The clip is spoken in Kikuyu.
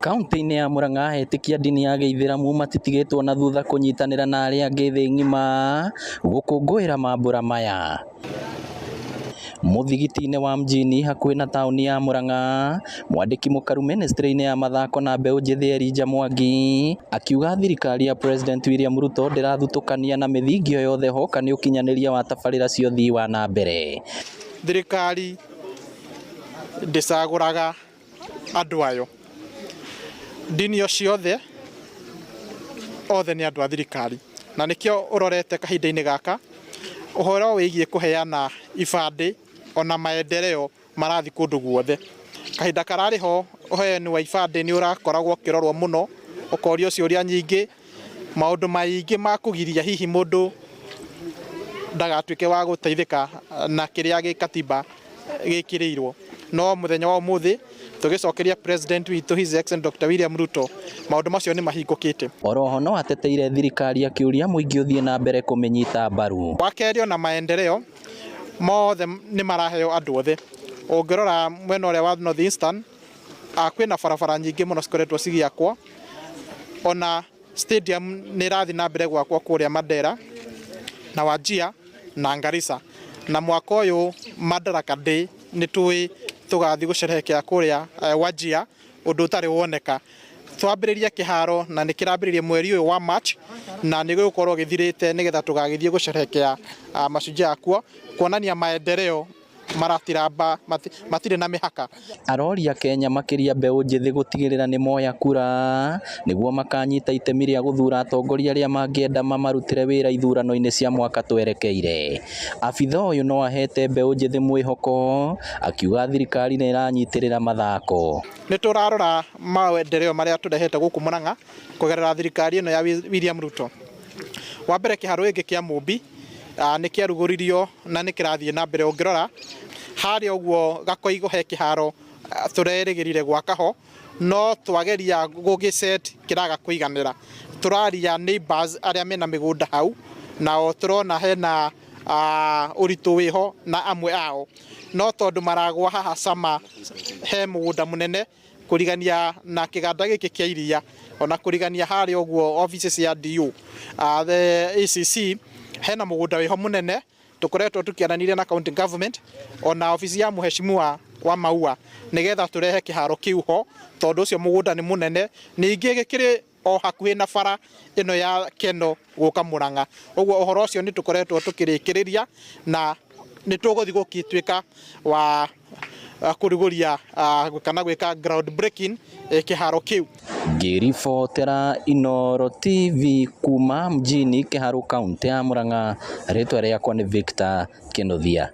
Kauntĩ-inĩ ya Murang'a etĩkia ndini ya gĩithĩramu matitigĩtwo na thutha kũnyitanĩra na arĩa angĩ thĩ ng'ima gũkũngũĩra mambura maya. Mũthigiti-inĩ wa Mjini hakuhĩ na taũni ya Murang'a, mwandĩki mũkaru ministry-inĩ ya mathako na mbeũ njĩthĩ Elijah Mwangi akiuga thirikari ya President William Ruto ndĩrathutũkania na mĩthingi o yothe hoka nĩ ũkinyanĩria wa tabarĩra cia ũthii wa na mbere. Thirikari ndĩcagũraga andũ ayo, ndini o ciothe othe nĩ andũ a thirikari, na nĩkĩo ũrorete kahinda-inĩ gaka ũhoro wĩgiĩ kũheana ibandĩ ona maendeleo marathiĩ kũndũ guothe. Kahinda kararĩ ho ũheani wa ibandĩ nĩ ũrakoragwo ũkĩrorwo mũno, ũkorio ciũria nyingĩ, maũndũ maingĩ ma kũgiria hihi mũndũ ndagatuĩke wa gũteithĩka na kĩrĩa gĩkatiba gĩkĩrĩirwo. No mũthenya wa ũmũthĩ tũgĩcokeria president witũ His Excellency Dr. William Ruto, maũndũ macio nĩ mahingũkĩte. Oroho no ateteire thirikari akĩũria mũingĩ ũthiĩ na mbere kũmĩnyita mbaru. Wa kerĩ ona maendeleo mothe nĩ maraheo andũ othe. Ũngĩrora mwena ũrĩa wa North Eastern, kwĩna barabara nyingĩ mũno cikoretwo cigĩakwo, ona stadium nĩ ĩrathiĩ na mbere gwakwo kũrĩa Mandera na Wajir na Garissa. Na mwaka ũyũ Madaraka Day nĩ tũĩ tũgathiĩ gũcerehekea kũrĩa Wajir, ũndũ ũtarĩ woneka. Twambĩrĩria kĩharo na nĩ kĩrambĩrĩria mweri ũyũ wa March na nĩ gĩgũkorwo gĩthirĩte nĩgetha tũgagĩthiĩ gũcerehekea mashujaa kuo, kuonania maendeleo maratiramba matirĩ na mĩhaka. Aroria Kenya makĩria mbeũ njĩthĩ gũtigĩrĩra nĩ moya kura nĩguo makanyita itemi rĩa gũthura atongoria arĩa mangĩenda mamarutĩre wĩra ithurano-inĩ cia mwaka twerekeire. Abitha ũyũ no ahete mbeũ njĩthĩ mwĩhoko akiuga thirikari nĩ ĩranyitĩrĩra mathako. Nĩ tũrarora maendeleo marĩa tũrehete gũkũ Murang'a kũgerera thirikari ĩno ya William Ruto. Wa mbere kĩharo gĩkĩ kĩa Mũmbi nĩ kĩarugũririo na nĩ kĩrathiĩ na mbere. Ũngĩrora harĩa ũguo Gakoigo he kĩharo tũrerĩgĩrire gwaka ho, no twageria gũgĩset kĩraga kũiganĩra. Tũraria neighbors arĩa mena mĩgũnda hau, nao tũrona hena ũritũ wĩho na amwe ao, no tondũ maragwa haha Sama he mũgũnda mũnene kũrigania na kĩganda gĩkĩ kĩa iria, ona kũrigania harĩa ũguo offices cia DU, the ACC, hena mũgũnda wĩho mũnene tũkoretwo tũkĩaranĩria na county government ona obici ya mheshimiwa wa Maua nĩgetha tũrehe kĩharo kĩu ho, tondũ ũcio mũgũnda nĩ mũnene, ningĩ gĩkĩrĩ o hakuhĩ na bara ĩno ya Keno gũka Murang'a. Ũguo ũhoro ũcio nĩ tũkoretwo tũkĩrĩkĩrĩria na nĩ tũgũthiĩ gũgĩtuĩka wa kũrugũria kana gwĩka ground breaking kĩharo kĩu. Ngĩribotera Inooro TV kuma mjini Kiharu, kaunti ya Murang'a, rĩtwa rĩakwa nĩ Victor Kinuthia.